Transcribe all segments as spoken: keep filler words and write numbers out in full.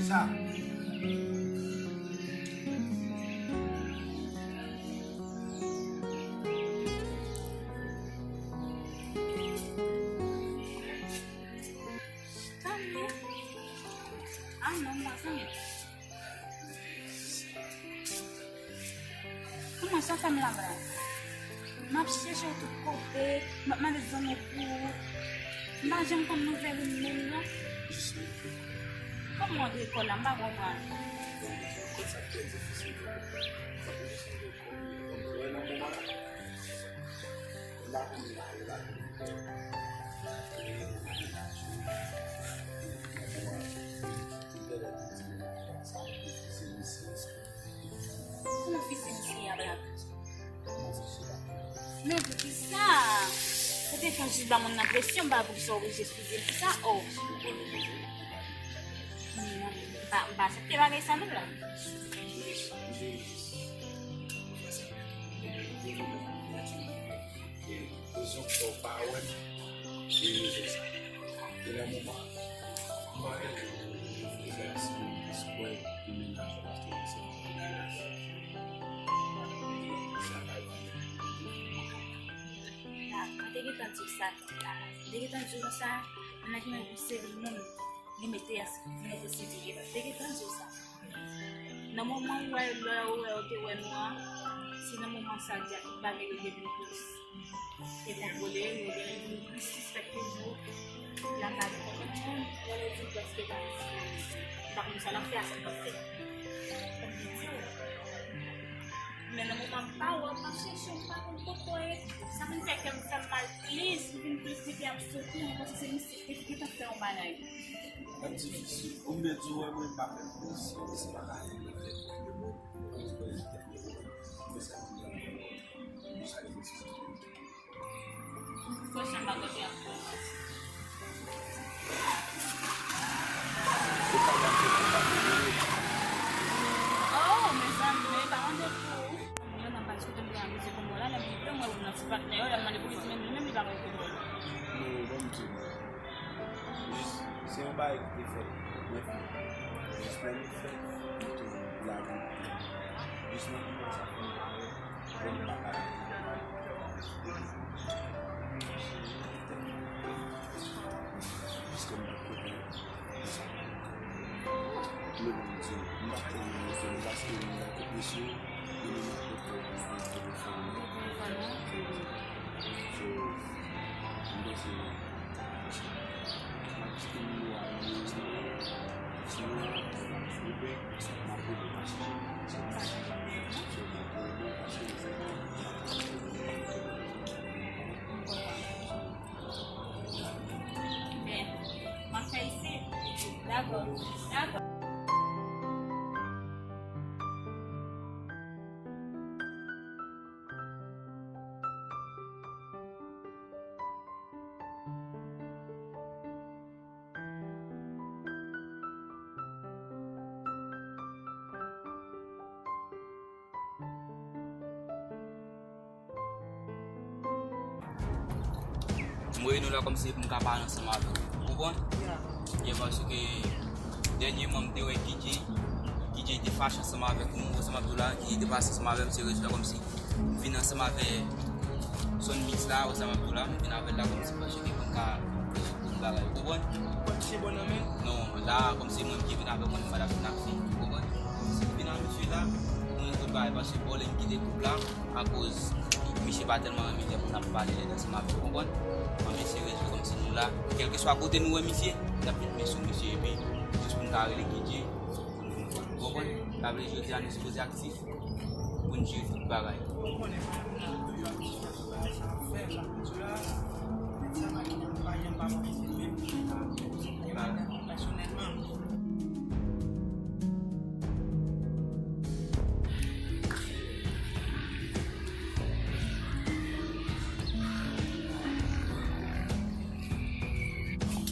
Kisa? Tanmi. Ah non, m pa tanmi. Kòman sa fè m la bra? M ap chèche w tout kote, m ap mande zanmi w pou ou. M pa janm konn nouvèl ou menm non. Kòman w rekò la? M pa konprann. Kòman fizi misye a, bra? Men poukisa? Ou te fè yon jis ba moun nan presyon, ba poukisa w oblije eskize m pou sa? Oh. M pa, m pa aksepte bagay sa non, bra. Rezon ki fè w pa wè m, se rezon sa. E nan moman, m pa renmen fè sa, si m plis kwè nan mennaj ou paske se mwen ki mennaj ou. Sa pa vre. Mwen te gentan di w sa, mwen te gentan di w sa, mennaj mwen yon seri moun. Li mete as, li mete siveye. Te gentan di w sa. Nan moman ou wè, lè ou wè, ou te wè nou an, se nan moman sa a tout bagay yo te vin plis te kontwole, yo te vin plis sispèk toujou. L ap ale konprann moun, wè lè di prèske pa disponib. M pa konn sa l ap fè a, sa l ap fè. Sote, mwen panse se misye ki te fè yon bagay. L ap difisil. Ou vle di w wè mwen pa fè plis, se pa ka fè mwen fè. Fò chanm bagay la. Oh, mezanmi, men pa mande pou ou. Mwen nan pa diskite mwen amizye pou mwen la, lè m rive, mwen wè nan ti patnè yo, lè m mande pou li di menm li menm li pa konn foutbòl. Non, ban m di w. Jis, se yon bagay ki te fèt, mwen fè. Jis lè nou fèt, nou te lage. Jis nan moman sa fè m parèt, lè m pa ka lage. Jis lè m pa kote. Mwen menm di, m pa t renmen mesye, m paske m pa kote mesye, e menm akote, m pa kote fanmi. So, m panse, m ap kite m yo a, m yo di, sinon, m ap swete, m ap rele paske, so, m ap rele paske, M konprann. Men, m ap fè isit. Dakò. Dakò. M reyini w la kòmsi pou m ka pale ansanm avè w. Ou konprann? Yeah. Yeah, paske dènyèman m te wè K J, K J te fache ansanm avèk nou, wè sa m ap di w la, K J te fache ansanm avè m, se rezon la kòmsi m vin ansanm avè Son Mix la, wè sa m ap di w la, m vin avè l la kòmsi paske pou m ka tout bagay, ou konprann? Ou pa touche bò nan men? Non, la, kòmsi mwen ki vin avè mwen, m pa t ap vin ak fi, ou konprann? Si m vin ak misye la, mwen tout bagay, paske bò lè m kite gwoup la, akoz misye pa tèlman renmen lè moun ap pale, lè l ansanm avè l, ou konprann? Mwen, men se rezon kòmsi nou la, kèlkeswa kote nou wè misye, n ap met men sou misye, epi jis pou n ka rele K J, pou n vin konn, ou konprann? Sa vle di jodi a nou sipoze aktif, pou n jere tout bagay. Ou konnen, mwen, mwen, mwen, mwen, mwen, mwen, mwen, mwen, mwen,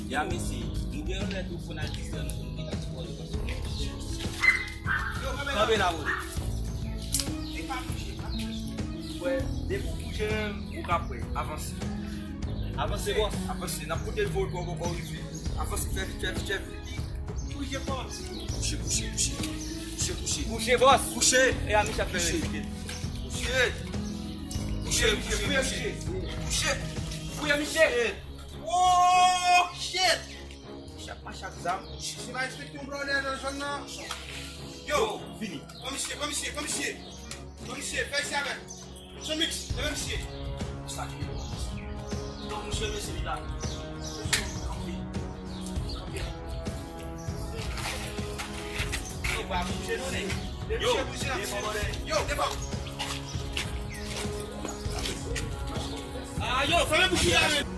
Ya mesye, nou gen yon lè tou fò n al distè nou pou nou gen aktivite paske. Kanpe la, bro. Frè, depi w bouje menm, ou ka pran. Avanse. Avanse, bòs. Avanse. N ap koute l vo l kò bò kò rive. Avanse, fè vit, fè vit, fè vit. Kouche, bòs. Kouche, kouche, kouche. Kouche, kouche. Kouche, bòs. Kouche. E a misye ap fè repike. Kouche. Kouche, kouche, kouche. Kouche. Fouye misye. Oh, shit! Chak mache ak zam. Chèche pa respekte yon brother nan zòn nan. Yo, vini. Pran misye, pran misye, pran misye. Pran misye, fè isi avè l. Son Mix, leve misye. Sa ki yo. Non, misye, mesye li la. Kanpe. Kanpe. Yo, pa bouje non, nèg. Yo, misye bouje la, misye. Yo, devan. Ah, yo, fèmen bouch li la, men.